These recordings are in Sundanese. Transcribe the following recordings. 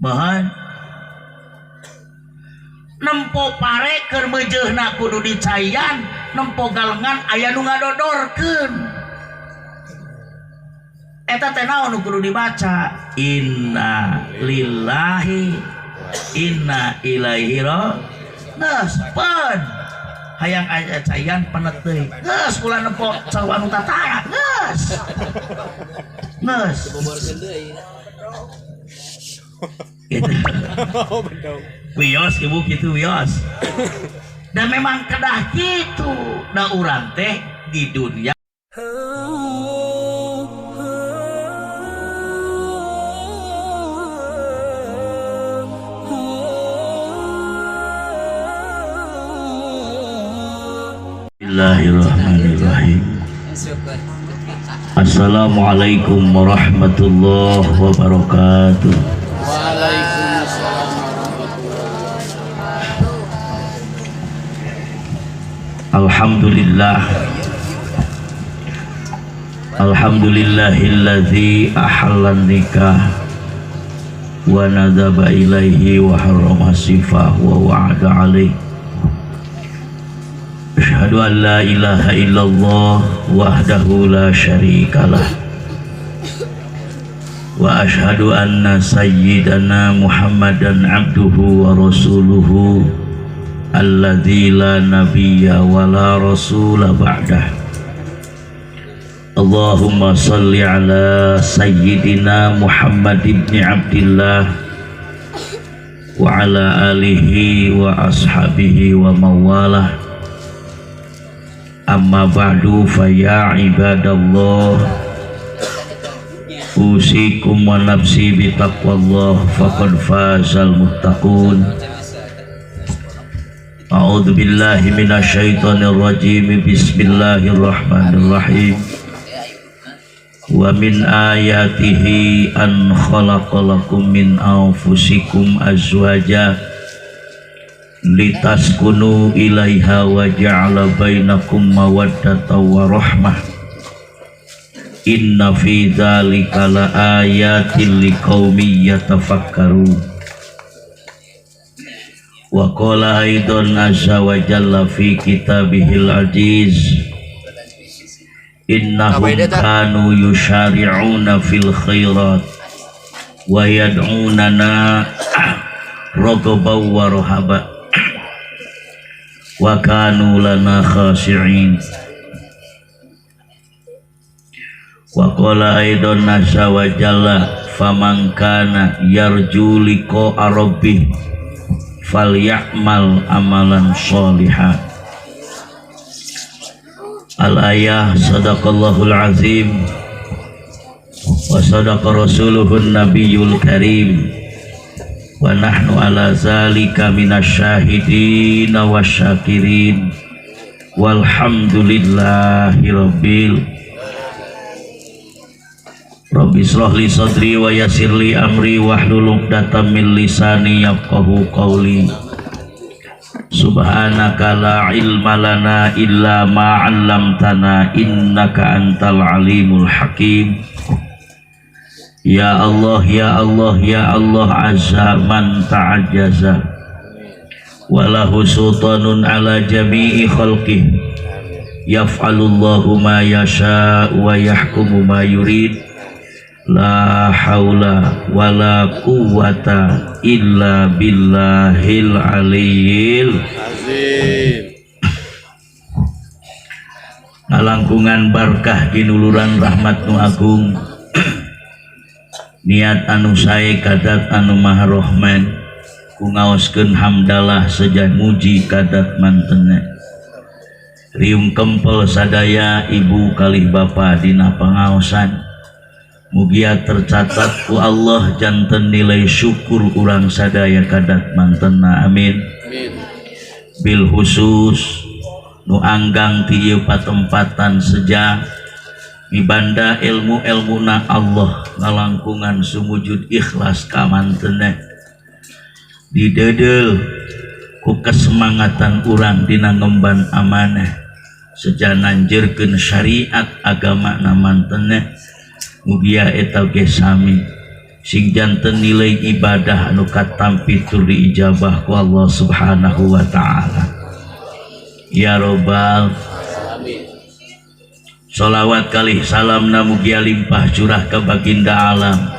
Bahan nempo pare keur meujeuhna kudu dicaian, nempo galengan aya nu ngadodorkeun. Eta teh naon nu kudu dibaca? Inna lillahi inna ilaihi raji'un. Geus peun. Hayang aya caian penet deui. Geus ulah nempo cau anu tatara. Geus. Geus. Gitu. Wios ibu gitu wios. Dan memang kedah gitu. Da urang teh di dunia. Bismillahirrahmanirrahim. Assalamualaikum warahmatullahi wabarakatuh. Waalaikumsalam warahmatullahi wabarakatuh. Alhamdulillah. Alhamdulillahilladzi ahallan nikah wa nadaba ilaihi wa harrama sifah wa wa'ada alaihi. Asyhadu an la ilaha illallah wahdahu la syarikalah wa asyhadu anna sayyidana Muhammadan abduhu wa rasuluhu alladzi la nabiyya wa la rasula ba'dah. Allahumma salli ala sayyidina Muhammad ibn Abdillah wa ala alihi wa ashabihi wa mawalah. Amma ba'du, fa ya ibadallah, usikum wa nafsi bitaqwallah faqad fazal muttaqun. A'udzu billahi minasyaitonir rajim. Bismillahirrahmanirrahim. Wa min ayatihi an khalaqalakum min anfusikum azwaja litaskunu ilaiha wa ja'ala bainakum mawaddatan wa rahmah. Inna fi dzalika laayatin liqaumin yatafakkarun. Wa qala aidan azza wa jalla fi kitabihil aziz, innahum kanu yusyari'una fil khairat wa yad'unana raghaban wa rahaba wa kanu lana khashi'in. Wa qala aidan azza wa jalla, faman kana yarju liqa'a rabbih falyamal amalan sholihan. Al-ayah. Sadaqallahul azim wa sadaqa rasuluhun nabiyul karim wa nahnu ala zalika minasyahidin wasyakirin walhamdulillahi rabbil. Rabbi israh li sadri wa yassir li amri wahlul 'uqdatam min lisani yafqahu qawli. Subhanaka la ilma lana illa ma 'allamtana innaka antal alimul hakim. Ya Allah, ya Allah, ya Allah, azza man ta'ajjaza wa lahu sultanun ala jami'i khalqih. Yaf'alullahu ma yasha wa yahkumu ma yurid. La haula wala quwwata illa billahil aliyyil azim. Ngalangkungan barkah ginuluran rahmat nu agung, niat anu sae kadat anu maha rahman, ku ngaoskeun hamdalah seja muji kadat mantena. Riung kempel sadaya ibu kalih bapa dina pangaosan, mugia tercatat ku Allah janten nilai syukur urang sadaya kadat mantena, amin. Amin. Bil khusus nu anggang ti ieu patempatan seja mibanda ilmu-ilmuna Allah ngalangkungan sumujud ikhlas ka mantena, dideudeuh ku kesemangatan urang dina ngemban amanah seja nanjeurkeun syariat agama na mantena. Mugia eta ge sami sing janten nilai ibadah anu katampi tur diijabah ku Allah Subhanahu wa taala. Ya robbal alamin. Sholawat kalih salamna mugia limpah curah ka baginda alam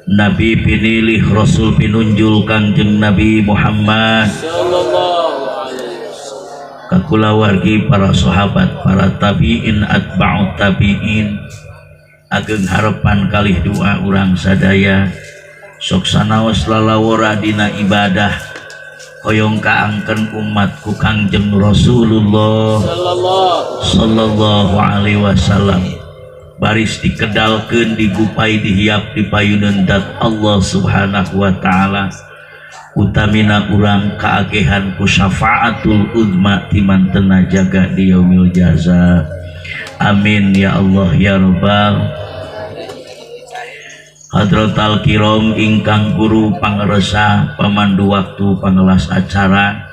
Nabi pinilih Rasul pinunjul Kangjeng Nabi Muhammad sallallahu alaihi wasallam ka kulawargi para sahabat, para tabiin, atba'ut tabiin. Ageng harapan kalih doa urang sadaya sok sanaos lalawora dina ibadah hoyong kaangkeun umat ku Kangjeng Rasulullah sallallahu alaihi wasallam baris dikedalkeun digupai dihiap dipayuneun dat Allah Subhanahu wa taala utamina urang kaagehan ku syafaatul uzma timantena jaga di yaumil jaza. Amin ya Allah ya Rabbal Hadratal kiram ingkang guru pangersa pamandu waktu pangelas acara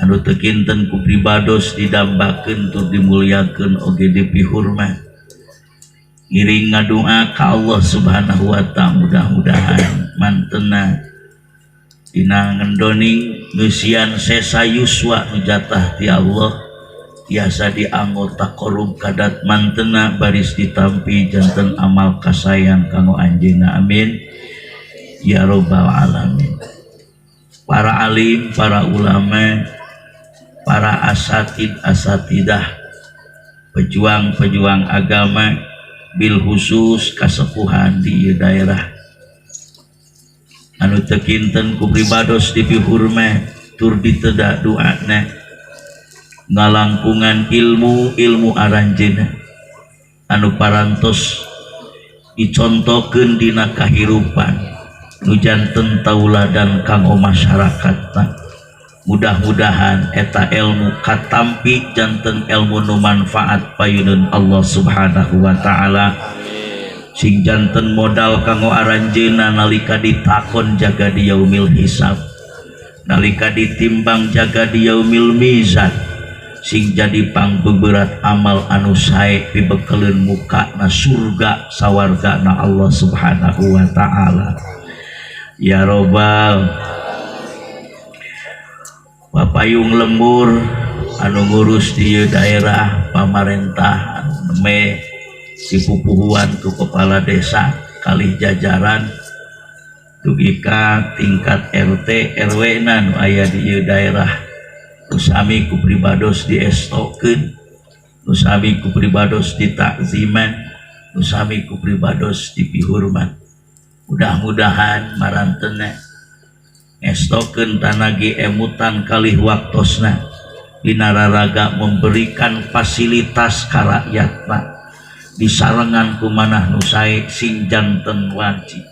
anu teu kinten ku pribados didambakeun tur dimuliakeun oge dipihormat ngiring ngadua ka Allah Subhanahu wa taala mudah-mudahan mantena dina ngendoning ngeusian sesa yuswa nu jatah ti Allah tiasa dianggo taqarrub kadat mantena baris ditampi janten amal kasayan kanggo anjeunna. Amin ya robbal alamin. Para alim, para ulama, para asatid asatidah, pejuang-pejuang agama bil khusus kasepuhan di ieu daerah anu teu kinten ku pribados dipihormat tur diteda doana ngalangkungan ilmu ilmu aranjeuna anu parantos dicontokeun dina kahirupan nu janten tauladan kanggo masyarakatna. Mudah-mudahan eta ilmu katampi janten ilmu nu manfaat payuneun Allah Subhanahu wa taala sing janten modal kanggo aranjeuna nalika ditakon jaga di yaumil hisab, nalika ditimbang jaga di yaumil mizan, sing jadi pangbeberat amal anu sae pibekeleun muka na surga sawarga na Allah Subhanahu wa taala. Ya robbal Bapayung lembur anu ngurus di daerah pamarentah anu neme dipupuhuan ku kepala desa kalih jajaran dugi ka tingkat RT RW na nu aya di ieu daerah nu sami ku pribados diestokeun, nu sami ku pribados ditakziman, nu sami ku pribados dipihormat. Mudah-mudahan marantena ngestokeun tanagi emutan kalih waktosna dina raraga memberikan fasilitas ka rakyatna disarengan ku manah nu sae sing janten wanci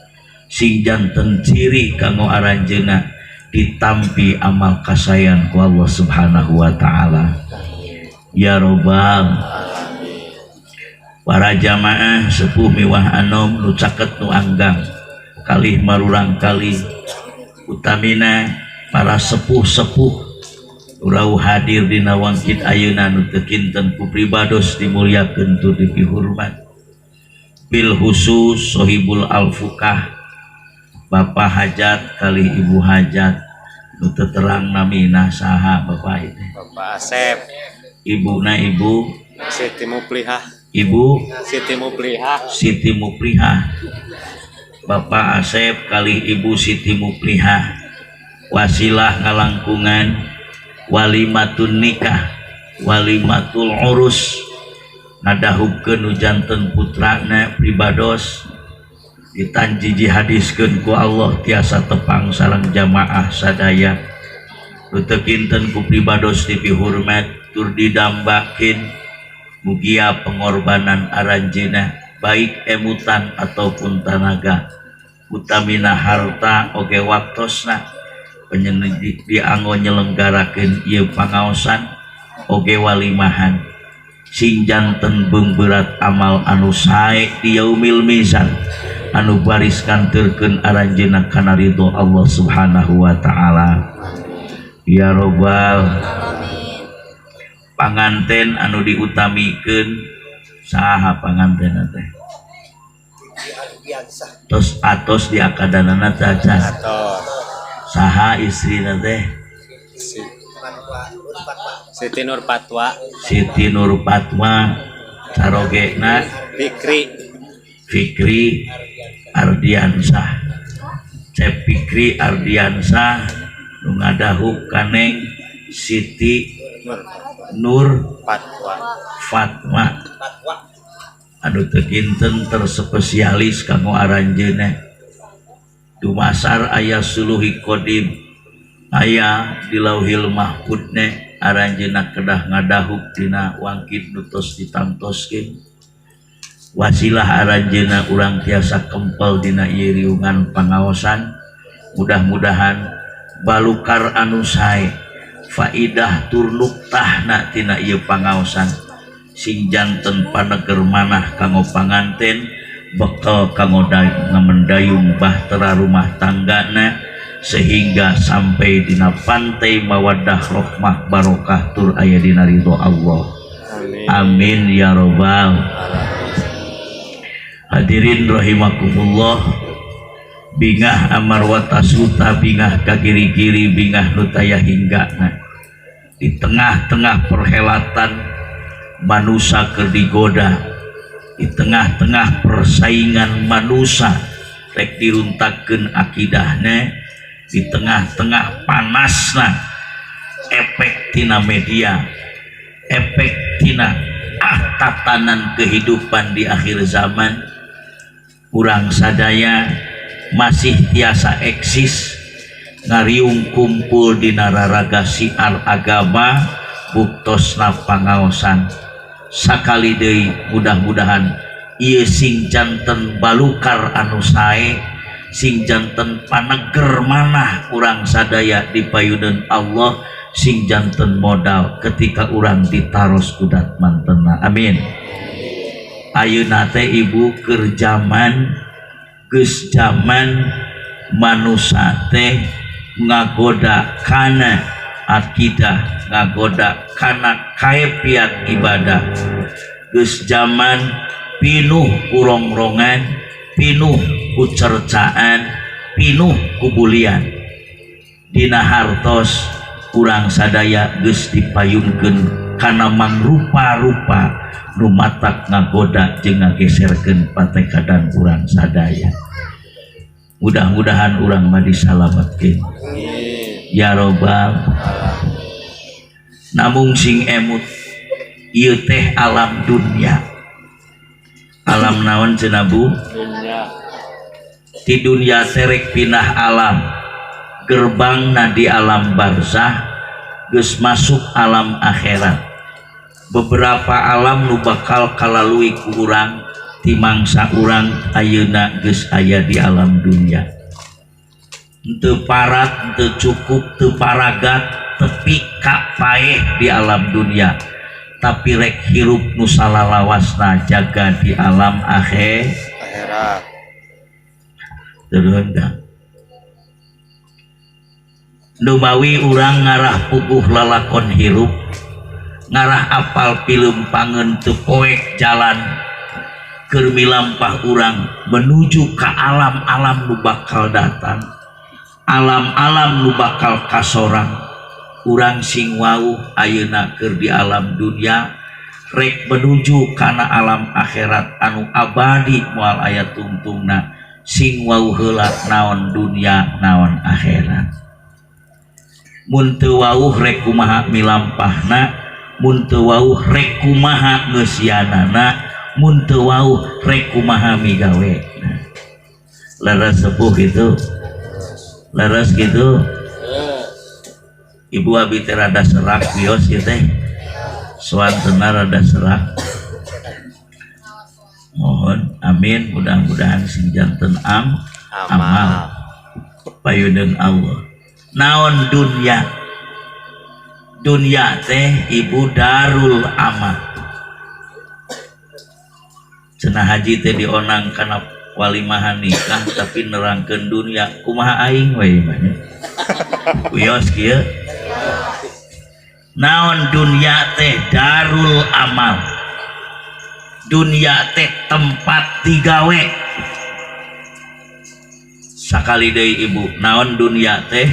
sing janten ciri kanggo aranjeunna ditampi amal kasayan ku Allah Subhanahu wa taala. Ya robbal para jamaah sepuh miwah anom nu caket nu anggang kalih marurang kalih utamina para sepuh-sepuh urau hadir dina wangkit ayeuna nu teu kinten ku pribados dimuliakeun tur dipihormat bil khusus sohibul alfukah Bapak Hajat kali Ibu Hajat nu teu terang namina saha Bapak itu? Bapak Asep. Ibuna Ibu Siti Muplihah. Ibu Siti Muplihah. Siti Muplihah. Bapak Asep kali Ibu Siti Muplihah wasilah ngalangkungan walimatun nikah walimatul urus ngadahubkeun nu janten putrana pribados ditanji jihadiskeun ku Allah tiasa tepang sareng jamaah sadaya nu teu kinten ku pribados dipihormat tur didambakeun mugia pengorbanan aranjeunna baik emutan ataupun tanaga utamina harta oge waktosna penyendi dianggo nyelenggarakeun ieu pangaosan oge walimahan sing janten beungberat amal anu sae di yaumil mizan anu baris kanturkeun aranjeunna kana ridho Allah Subhanahu wa taala. Ya robbal panganten anu diutamikeun saha panganten teh? Tos atos diakadanana teh acan. Atos. Saha istrina teh? Siti Nur Fatwa. Siti Nur Fatwa carogena Fikri. Fikri Ardiansah. Cep Fikri Ardiansah nu ngadahub kaneng Siti Nur Fatwa. Fatma anu teu kinten terspesialis kanggo aranjeunna. Dumasar aya suluhi qadim aya di Lauhil Mahfudna aranjeunna kedah ngadahub dina wangkid nu tos ditamtoskeun. Wasilah aranjeunna urang tiasa kempel dina ieu riungan pangaosan. Mudah-mudahan balukar anu sae faidah tur nuktahna tina ieu pangaosan sing janten paneger manah kanggo panganten bekal kanggo ngamendayung bahtera rumah tanggana sehingga sampai dina pantai mawaddah rohmah barokah tur aya dina ridho Allah. Amin. Amin ya robbal hadirin rahimakumullah. Bingah amarwata suta bingah kagiri-giri bingah nu taya hinggana di tengah-tengah perhelatan manusia keur digoda, di tengah-tengah persaingan manusia rek diruntakkeun akidahna, di tengah-tengah panasna efek tina media, efek tina tatanan kehidupan di akhir zaman, urang sadaya masih tiasa eksis ngariung kumpul dina raraga siar agama buktosna pangaosan. Sakali deui mudah-mudahan ieu sing janten balukar anu sae, sing janten paneger manah urang sadaya di payuneun Allah, sing janten modal ketika urang ditaros kudat mantena. Amin. Ayeuna teh ibu keur zaman geus zaman manusa teh ngagoda kana akidah, ngagoda kana kaepiat ibadah. Geus zaman pinuh kurongrongan, pinuh ku cercaan, pinuh ku bulian. Dina hartos urang sadaya geus dipayunkeun kana mangrupa-rupa nu matak ngagoda jeung ngageserkeun patekadan urang sadaya. Mudah-mudahan urang mah disalametkeun. Ya robbal. Namung sing emut ieu teh alam dunya. Alam naon cenah Bu? Dunya. Di dunya terek pindah alam. Gerbangna di alam barzah geus masuk alam akhirat. Beberapa alam nu bakal kalalui ku urang ti mangsa urang ayeuna geus aya di alam dunya. Teu parat, teu cukup, teu paragat, tepi ka paeh di alam dunya. Tapi rek hirup nu salalawasna jaga di alam akhirat. Turun dah. Numawi urang ngarah puguh lalakon hirup, ngarah apal pilem pangeun teu poek jalan keur milampah urang menuju ka alam-alam nu bakal datang, alam-alam nu bakal kasorang. Urang sing wauh ayeuna keur di alam dunya rek menuju kana alam akhirat anu abadi moal aya tungtungna. Sing wauh heula naon dunya naon akhirat. Mun teu wauh rek kumaha milampahna, mun teu wauh rek kumaha ngeusianana, mun teu wauh rek kumaha migawe. Leres sepuh gitu, leres gitu. Ibu abi teh rada serak bios ieu teh, suantena rada serak. Mohon amin, mudah-mudahan sing janten amal payuneun Allah. Naon dunya? Dunya teh ibu darul amal. Cenah haji teh dionang kana walimahan nikah tapi nerangkeun dunya kumaha aing we mah. Wios kieu. Naon dunya teh darul amal. Dunya teh tempat digawe. Sakali deui ibu, naon dunia teh?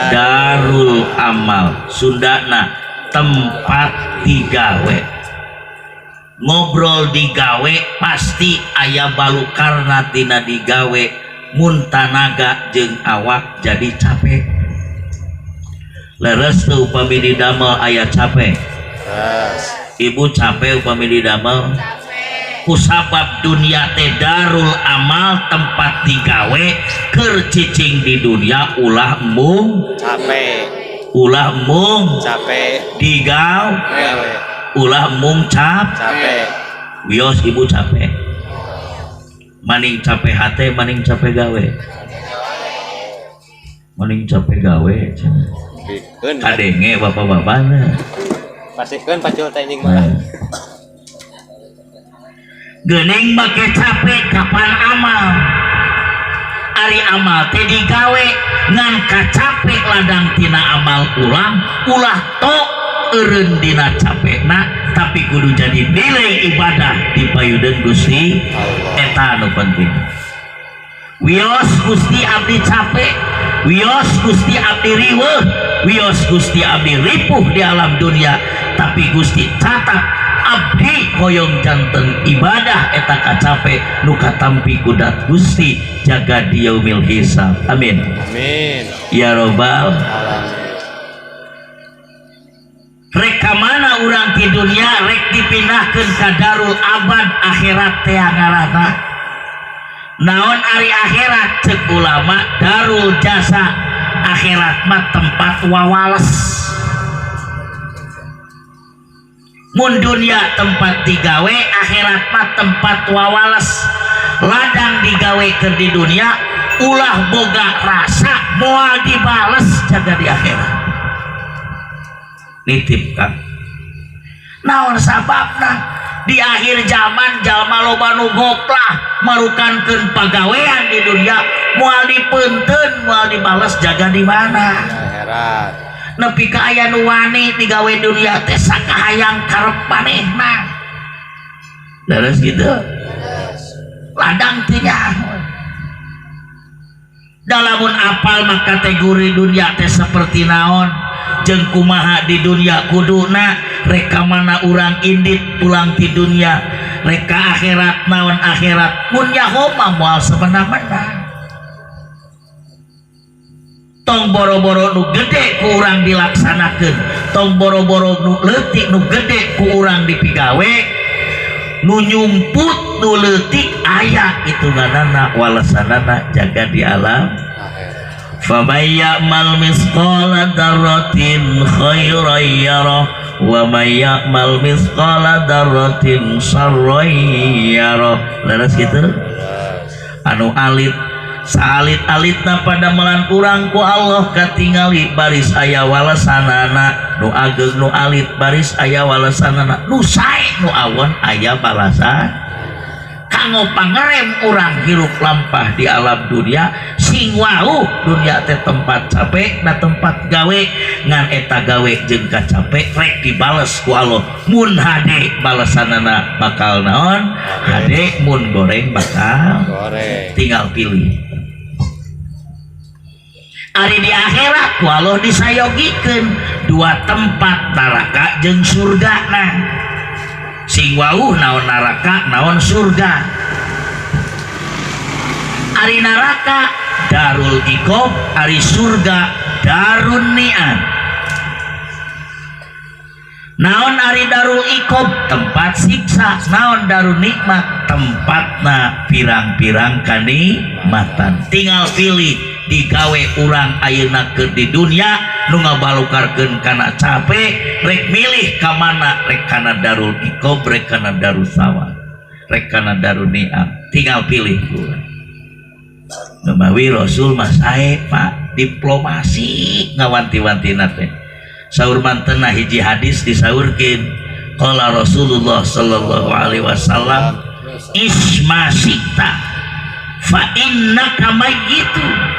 Darul amal, Sundana tempat digawe. Ngobrol digawe pasti aya balukarna tina digawe, mun tanaga jeung awak jadi capek. Leres teu upami didamel aya capek? Leres. Ibu capek upami didamel? Kusabab dunia teh darul amal, tempat digawe, keur cicing di dunia ulah embung Capek. Ulah embung Capek. Digawe. Gawe. Ulah embung cap Capek. Wios ibu capek, maning capek hate, maning capek gawe, maning capek gawe cenah. Bikeun. Kadenge bapak-bapakna. Pasihkeun pacul teh anjing mah. Geuning make capek kapan amal? Ari amal teh digawe, ngan kacapek ladang tina amal ulang ulah tok eureun dina capekna, tapi kudu jadi nilai ibadah di payudeun Gusti. Eta anu penting. Wios Gusti abdi capek, wios Gusti abdi riweuh, wios Gusti abdi ripuh di alam dunia, tapi Gusti catat abdi hoyong janten ibadah eta kacape nu katampi ku dat Gusti jaga di yaumil hisab. Amin. Amin. Ya robbal Alamin. Rek ka mana urang di dunia, rek dipindahkeun ka darul abad akhirat teh ngaranna. Naon ari akhirat? Cek ulama darul jasa, akhirat mah tempat wawales. Mun dunia tempat digawe, akhirat mah tempat wawales. Ladang digawe keur di dunia ulah boga rasa moal dibales jaga di akhirat. Nitip Kang, naon sababna di akhir zaman jalma loba nu goplah marukankeun pagawean di dunia moal dipeunteun, moal dibales jaga di mana? Akhirat. Nepi ka aya nu wani digawe dunia teh sakahayang karep manehna. Leres gitu, ladang teh nyaho. Dalamun apal mah kategori dunia teh seperti naon jeung kumaha di dunia kuduna, rek ka mana urang indit pulang ti dunia, rek ka akhirat, naon akhirat, mun nyaho mah moal semena-mena. Tong boro-boro nu gede ku urang dilaksanakeun, tong boro-boro nu leutik, nu gede ku urang dipigawe, nu nyumput nu leutik aya hitunganana, walesanana jaga di alam. Faman ya'mal misqala dzarratin khairan yarah wa may ya'mal misqala dzarratin syarran yarah. Leres gitu? Anu alit saalit-alitna padamelan urang ku Allah katingali baris aya walesanana, nu ageng nu alit baris aya walesanana, nu sae nu awon aya balasan. Kanggo pangerem urang hirup lampah di alam dunia sing wau dunia teh tempat capek na tempat gawe, ngan eta gawe jeung kacapek rek dibales ku Allah. Mun hade balesanana bakal naon? Hade. Mun goreng bakal goreng. Tinggal pilih. Ari di akhirat ku Allah disayogikeun dua tempat, neraka jeung surga. Nah, sing wau naon neraka, naon surga. Ari neraka darul iqab, ari surga darun ni'am. Naon ari darul iqab? Tempat siksa. Naon darun nikmat? Tempatna pirang-pirang kanikmatan. Tinggal pilih digawe urang ayeuna keur di dunia nu ngabalukarkeun kana capek, rek milih ka mana? Rek kana darul iqab, rek kana darul sawab, rek kana darun ni'am, tinggal pilih urang. Numawi Rasul mah sae Pak, diplomasi ngawanti-wantina teh. Saur mantena hiji hadis disaurkeun, qala Rasulullah sallallahu alaihi wasallam, isma sikta fa innaka mayyitu.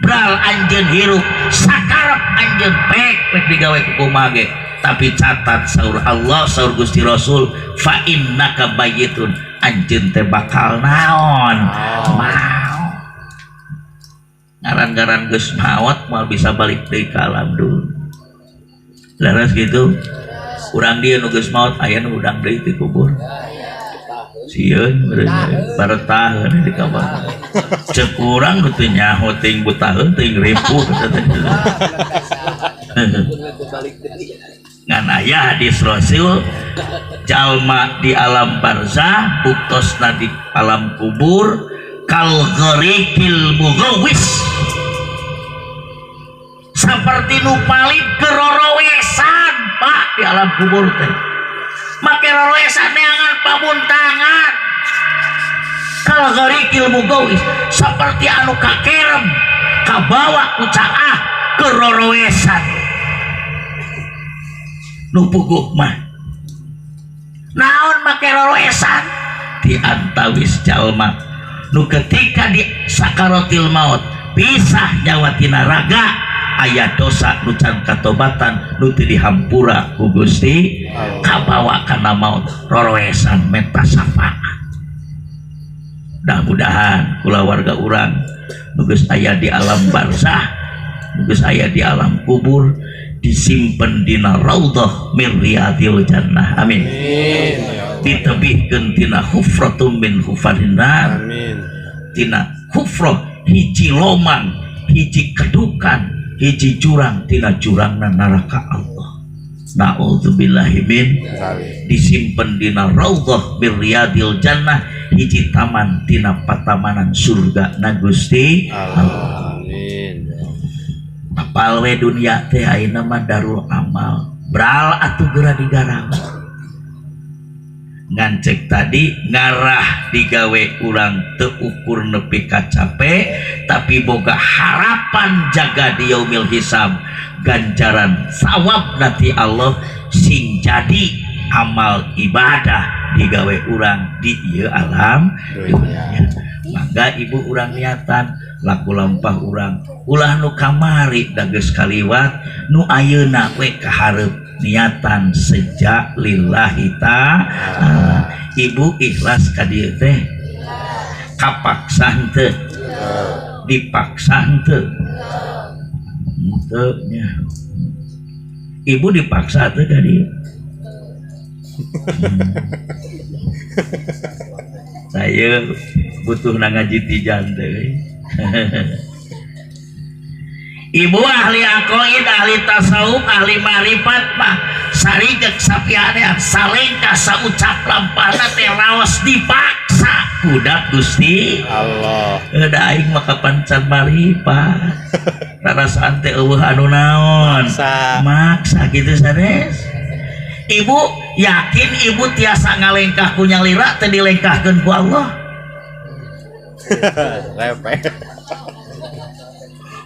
Bral anjeun hirup sakarep anjeun pek pek digawe ku kumaha ge, tapi catat saur Allah, saur Gusti Rasul, fa innaka mayyitun, anjeun teh bakal naon? Mau. Ngaran-ngaran geus maot moal bisa balik deui ka alam dunya. Leres gitu. Urang dieu nu geus maot aya nu hudang deui ti kubur. Sieun meureun baretaheun di kamar. Ceuk urang nu teu nyaho teuing butaheun teuing ripuh teh. Ngan aya hadis Rasul jalma di alam barzah buktosna di alam kubur kal gharikil mughawis, seperti nu palid kerorowesan Pak di alam kubur teh, make rorowesan neangan pabuntangan. Kal gharikil mughawis, seperti anu kakerem kabawa ku caah kerorowesan. Nu puguh mah naon make rorowesan? Di antawis jalma nu ketika di sakaratil maut pisah nyawa tina raga, aya dosa nu can katobatan, nu teu dihampura ku Gusti, kabawa kana maut rorowesan menta syafaat. Mudah-mudahan kulawarga urang nu geus aya di alam barzah, nu geus aya di alam kubur, disimpen dina raudhah min riyadil jannah, amin. Amin ya Allah. Ditebihkeun tina hufratum min hufarin nar. Amin. Tina hufrah, hiji lomang, hiji kedukan, hiji jurang tina jurangna neraka Allah, naudzubillahi min. Zalik. Disimpen dina raudhah min riyadil jannah, hiji taman tina patamanan surga na Gusti Allah. Amin. Apal we dunia teh ayeuna mah darul amal, bral atuh geura digarap. Ngan cek tadi ngarah digawe urang teu ukur nepi ka cape, tapi boga harapan jaga di yaumil hisab ganjaran sawab nanti Allah, sing jadi amal ibadah digawe urang di ieu alam dunia. Mangga ibu urang niatan laku lampah urang ulah nu kamari da geus kaliwat, nu ayeuna we kahareup niatan sejak lillahi ta'ala. Ibu ikhlas ka dieu teh? Kapaksa henteu? Dipaksa henteu? Henteu nya. Ibu dipaksa teu ka dieu? Saya butuh ngaji tijan teh. Ibu ahli aqaid, ahli tasawuf, ahli marifat mah sarigek sapianean salengkah saucap lampahna teh raos dipaksa kudak Gusti Allah. Da aing mah kapan can marifat. Rarasaan teh eueuh anu naon? Maksa. Maksa gitu sanes. Ibu yakin ibu tiasa ngalengkah ku nyalira teh dilengkahkeun ku Allah? Lepeh.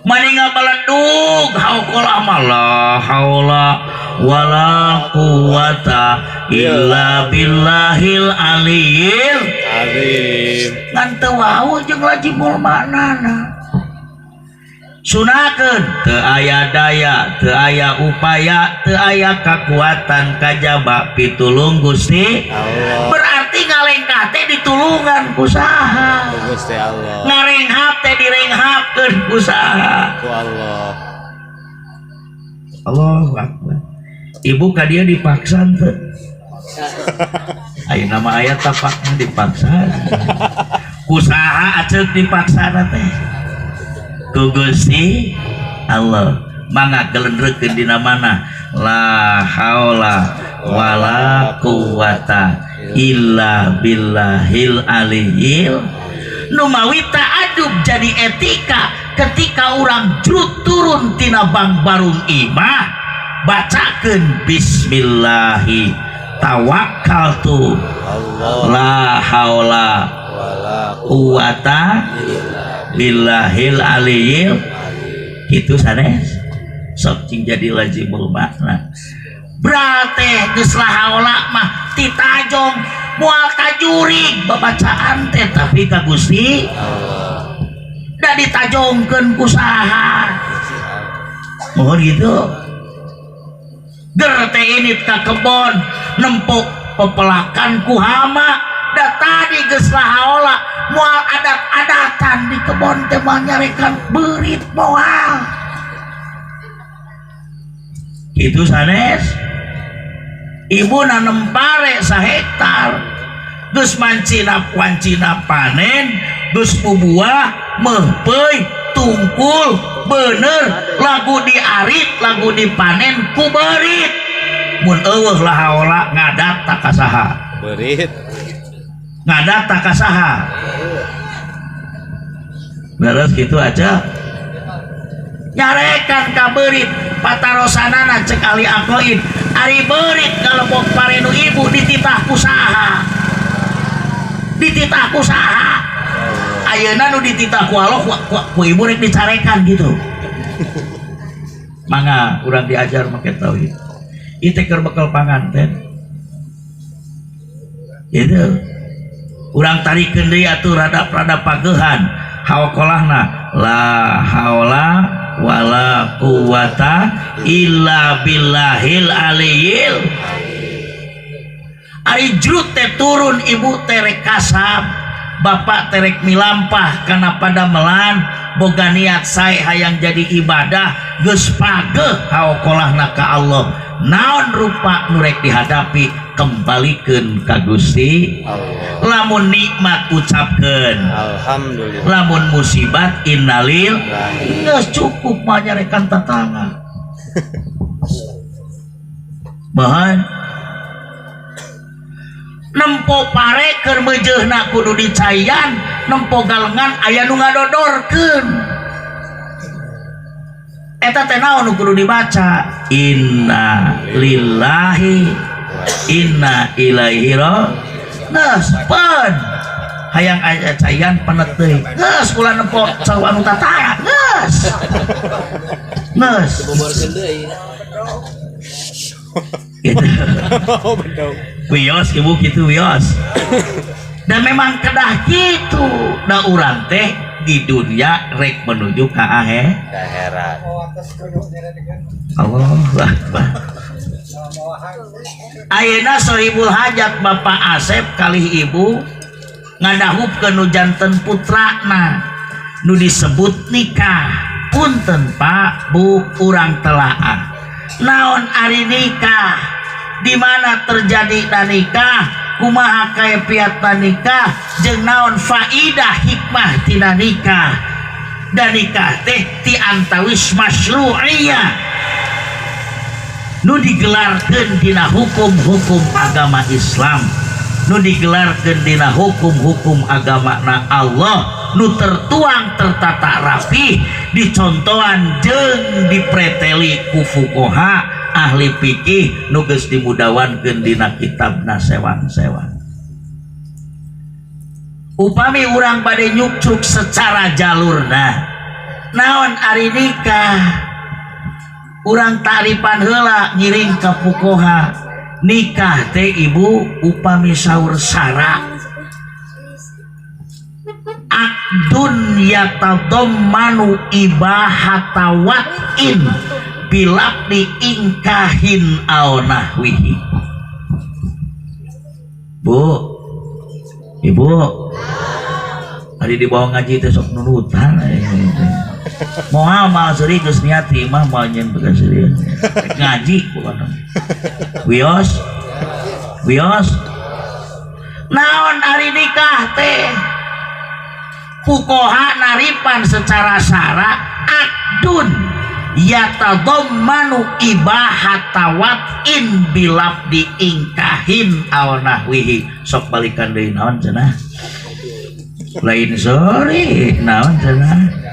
Maninga meledug hauqala la haula wala quwata illa billahil aliyil azim. Ngan teu wau jeung lajimul maknana. Sunakeun teu aya daya, teu aya upaya, teu aya kakuatan kajaba pitulung Gusti Allah. Berarti ngalengkah teh ditulungan ku saha? Ku Gusti Allah. Ngarenghap teh direnghapkeun ku saha? Ku Allah. Allahu Akbar. Ibu ka dieu dipaksa teu? Ayeuna mah aya tapakna dipaksa. Ku saha aceuk dipaksana teh? Ku Gusti Allah. Mangga gelendrekeun dina mana? La haula wala quwata illa billahil aliyil. Numawi ta'adub jadi etika ketika orang jrut turun tina bangbarung imah, bacakeun bismillahi tawakkaltu Allah la haula wala quwata billahil aliyil. Kitu sanes sok cing jadi lazimul makna. Berarti geus la haula mah titajong moal kajurig babacaan teh tapi ka Gusti Allah. Da ditajongkeun ku saha? Mohon gitu. Ger teh ini ka kebon nempok pepelakan ku hama Da tadi geus lahaola moal adat-adatan di kebon teh moal nyarekan beurit moal. Itu sanes. Ibu nanem pare sahektar. Geus mancina wancina panen, geus bubuah, meupeui, tungkul, bener, lagu diarit, lagu dipanen ku beurit. Mun eueuh lahaola ngadat tak kasaha. Beurit. Ngadat tak kasaha. Beres gitu aja. Nyarekan ka beurit patarosanana cek ahli aqoid. Ari beurit kalebok pare nu ibu dititah ku saha? Dititah ku saha? Ayeuna nu dititah ku Allah ku ibu rek dicarekan gitu. Mangga urang diajar make tauhid. Ieu teh keur bekal panganten. Gitu. Urang tarikeun deui atuh rada-rada pagehan. Hauqalahna la haula wala quwata illa billahil aliyil. Ari jrut teh turun ibu teh rek kasab, bapak teh rek milampah kana padamelan, boga niat sae hayang jadi ibadah, geus pageuh hauqalahna ka Allah. Naon rupa nu rek dihadapi kembalikeun ka Gusti Allah. Lamun nikmat ucapkeun Alhamdulillah. Lamun musibat innalil geus cukup mah nyarekan tatangga. Bahan nempo pare keur meujeuhna kudu dicaian, nempo galengan aya nu ngadodorkeun. Eta teh naon nu kudu dibaca? Inna lillahi inna ilaihi raji'un. Geus peun. Hayang aya caian penet deui. Geus ulah nempo cau anu tatara. Geus. Geus. Boborkeun deui. Gitu. Oh, bedog. Wios ibu gitu wios. Dan memang kedah gitu. Da urang teh di dunia rek menuju ka akhir. Akhirat. Allah Akbar. Ayeuna sohibul hajat Bapak Asep kalih ibu ngadahupkeun nu janten putrana nu disebut nikah. Punten Pak Bu, urang telaah. Naon ari nikah? Di mana terjadi na nikah? Kumaha kaefiatna nikah? Jeung naon faidah hikmah tina nikah? Dan nikah teh ti antawis masyru'iyah nu digelarkeun dina hukum-hukum agama Islam, nu digelarkeun dina hukum-hukum agama na Allah, nu tertuang tertata rapi dicontohan jeung dipreteli ku fuqaha ahli fikih nu geus dimudawankeun dina kitabna sewang-sewang. Upami urang bade nyukcruk secara jalurna, naon ari nikah? Urang taripan heula ngiring ka fuqaha. Nikah teh ibu upami saur sara aqdun yatadammanu ibahata wat'in bilafdi ingkahin aw nahwihi. Bu, ibu, tadi dibawa ngaji teh sok nurutan. Moal mal seuri geus niat di imah moal nyeun bekas serius. Ngaji pokona. Wios. Wios. Naon ari nikah teh? Fuqaha naripan secara syara aqdun yatadammanu ibahata wat'in bilafdi ingkahin aw nahwihi. Sok balikan deui naon cenah? Lain sore naon cenah?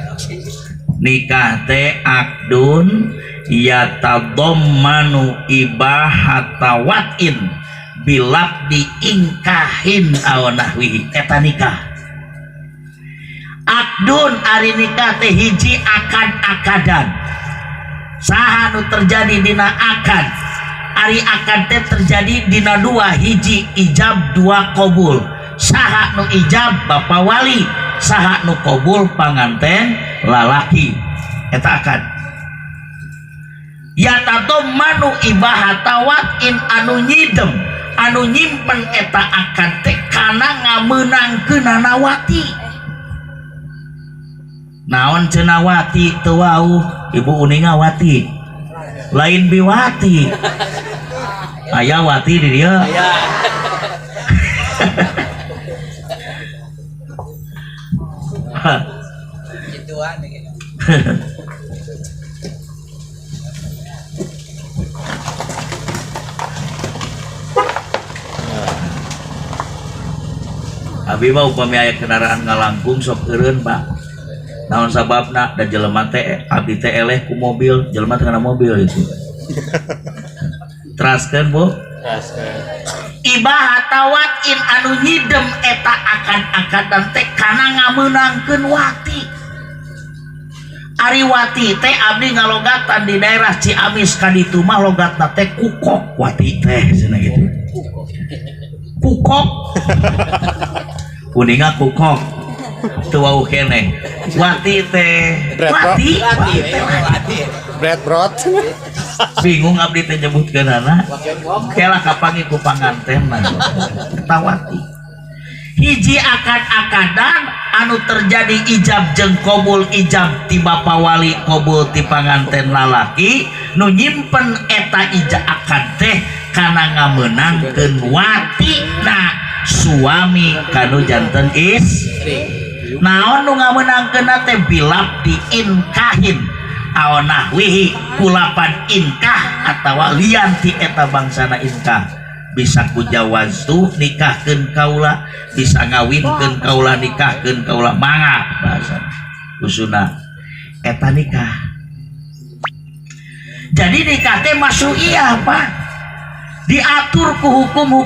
Nikah teh aqdun yatadammanu ibahata wat'in bilafdi ingkahin aw nahwihi. Eta nikah. Aqdun ari nikah teh hiji akad-akadan. Saha nu terjadi dina akad? Ari akad teh terjadi dina dua, hiji ijab, dua qabul. Saha nu ijab? Bapak wali. Saha nu qabul? Panganten lalaki. Eta akad. Yatadammanu ibahata wat'in anu nyidem Anu nyimpen eta akad teh kana ngamenangkeunana wati. Naon cenah wati teu wauh, ibu uninga wati. Lain biwati. Aya wati di dieu. Aya. Abi mah upami aya kendaraan ngalangkung sok eureun, Pak. Naon sababna da jelema teh abdi teh eleh ku mobil, jelema teh kana mobil itu. Teraskeun, Bu. Teraskeun. Ibah tawatin anu nyidem eta akad-akadan teh kana ngamenangkeun wati. Ari wati teh abdi ngalogatan di daerah Ciamis ka ditu mah logatna teh kukok wati teh cenah gitu. Kukok. Kuninga kukok. Teu wauh keneh. Wati teh wati. Wati. Bread brot. Bingung abdi teh nyebutkeunana. Kela kapanggih ku panganten mah. Tawati. Hiji akad-akadan anu terjadi ijab jeung kobul, ijab ti bapa wali, kobul ti panganten lalaki nu nyimpen eta ijab akad teh kana ngamenangkeun watina suami kanu janten istri. Naon nu ngamenangkeun teh bilap di inkahin aw nahwihi kulapan inkah atawa lian ti eta bangsana inkah. Bisa ku jawaztu nikahkeun kaula, bisa ngawinkeun kaula, nikahkeun kaula, mangga bahasa usuna eta nikah. Jadi nikah teh masyru'iyah, Pak, diatur ku hukum-hukum.